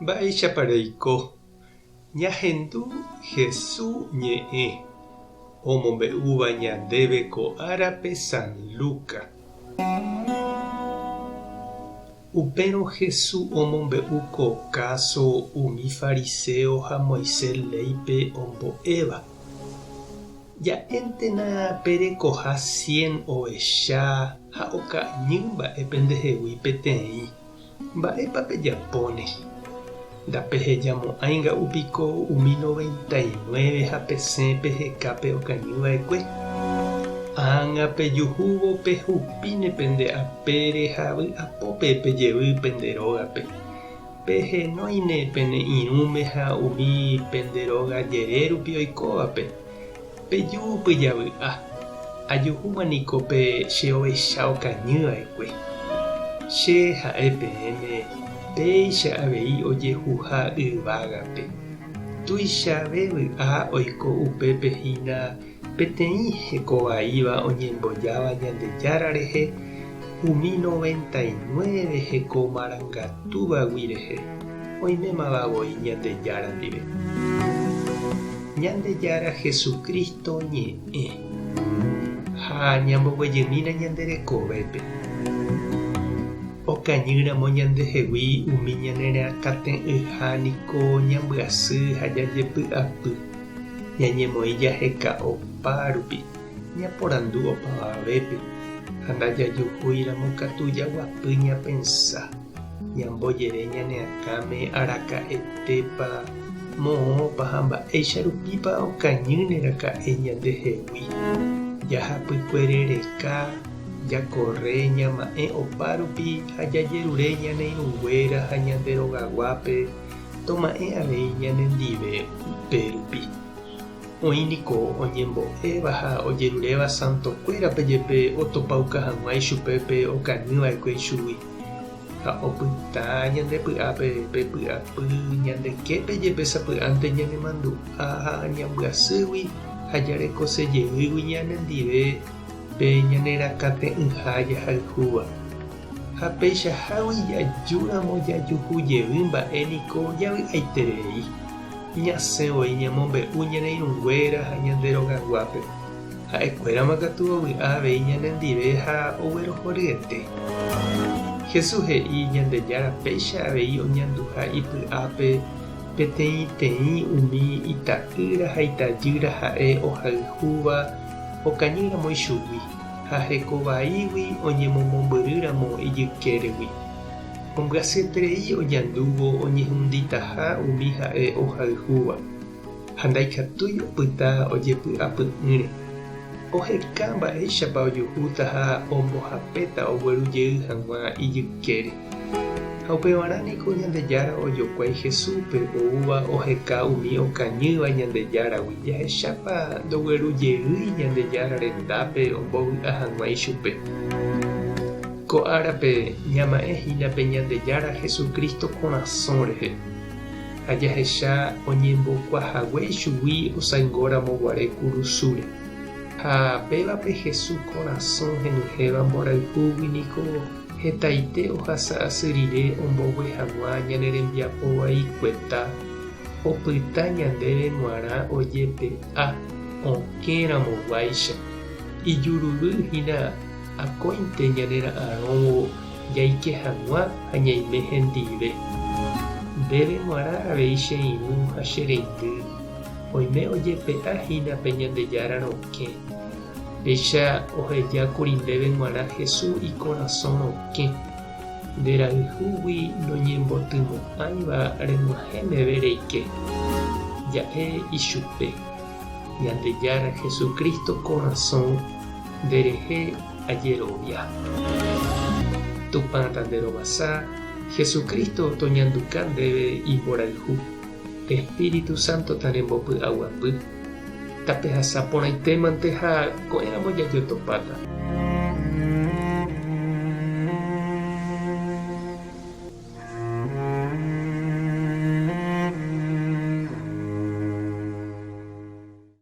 Mba'éichapa reiko? Ñahendu Hesu ñe'ẽ omombe'úva ñandéve ko árape San Luca. Upérõ Hesu omombe'u ko káso umi fariséo ha Moisés léipe ombo'éva. Ja'éntena perekoha cien ovecha ha okañy mba'e pendehegui peteĩ. Mba'épa pejapóne? Ndapehejamo'ãi nga'u piko umi 99 ha pesẽ peheka pe okañy va'ekue? Ág̃a pejuhúvo pehupíne pende apére ha vy'apópe pejevy pende rógape. Pehenóine pene irũme ha umi pende róga jere rupi oikóvape. Peju pyjavy'a, ajuhúma niko pe che ovecha okañy va'ekue. Che ha'e peẽme péicha avei ojehuha yvágape. Tuichave vy'a oiko upépe hína peteĩ heko vaíva oñembojáva Ñandejára rehe umi 99 heko marangatúvagui rehe. Oimémava voi Ñandejára ndive. Ñandejára Jesucristo ñe'ẽ. Ha ñamboguejymína ñande rekovépe. Okañýramo ñandehegui umi ñane rakate'ỹha niko ñambyasy ha jajepy'apy. Ñañemoĩ jaheka opa rupi, ñaporandu opavavépe, ha ndajajuhúiramo katu jaguapy ñapensa. Ñambojere ñane akãme araka'etépa, moõpa ha mba'éicha rupípa okañýne raka'e ñandehegui. Jahapykuere reka, jakorre, ñama'ẽ opa rupi ha jajerure ñane irũnguéra ha ñande rogaguápe toma'ẽ avei ñanendive upérupi. Oĩ niko oñembo'éva ha ojeruréva santokuérape jepe otopauka hag̃ua ichupe pe okañyva'ekue ichugui. Ha opyta ñande py'ápe pe py'apy ñande képe jepe sapy'ánte ñanemandu'a ha ñambyasýgui ha jarekose jeýgui ñanendive pe ñanerakate'ỹha jahayhúva. Ha peichahágui jajúramo jajuhu jey mba'e niko javy'aiterei. Ñasẽ voi ñamombe'u ñane irũnguéra ha ñande rogaguápe. Ha'ekuérama katu ovy'a avei ñanendive ha oguerohoryete. Jesús he'i Ñandejára péicha avei oñanduha ipy'ápe peteĩteĩ umi ita'ýra ha itajýra ha'e ohayhúva okañýramo ichugui ha heko vaígui oñemomombyrýramo ijykéregui. Ombyasyeterei oñandúvo oñehunditaha umi ha'e ohayhúva. Ha ndaikatúi opyta ojepy'apy'ỹre. Oheka mba'éichapa ojuhúta ha ombohapéta ogueru jey hag̃ua ijykére. Ha upevarã niko Ñandejára ojokuái Jesúspe oúva oheka umi okañýva Ñandejáragui jahechápa ndogueru jeýi Ñandejára rendápe ombovy'a hag̃ua ichupe. Ko árape ñama'ẽ hína pe Ñandejára Jesucristo korasõ rehe. Ha jahecha oñembokuahague ichugui osaingóramo guare kurusúre. Ha péva pe Hesu korasõ henyhẽva mborayhúgui niko hetaite ohasa asy rire ombogue hag̃ua ñane rembiapo vaikueta, opyta ñandéve g̃uarã ojepe'a okẽ ramoguáicha. Ijuruvy hína akóinte ñanera'arõvo Jaike hag̃ua ha ñaime hendive. Ndéve g̃uarã avei che irũ ha che reindy, oime ojepe'a hína pe Ñandejára rokẽ. Péicha oheja kuri ndéve g̃uarã Jesús ikorasõ rokẽ, nde rayhúgui noñembotymo'ãiva reg̃uahẽ meve reike. Ja'e ichupe, Ñandejára Jesucristo korasõ nderehe ajerovia. Tupã tanderovasa, Jesucristo toñanduka ndéve imborayhu, Espíritu Santo tanembopy'aguapy. Tapehasa porãitémante ha ko'ẽramo jajotopáta.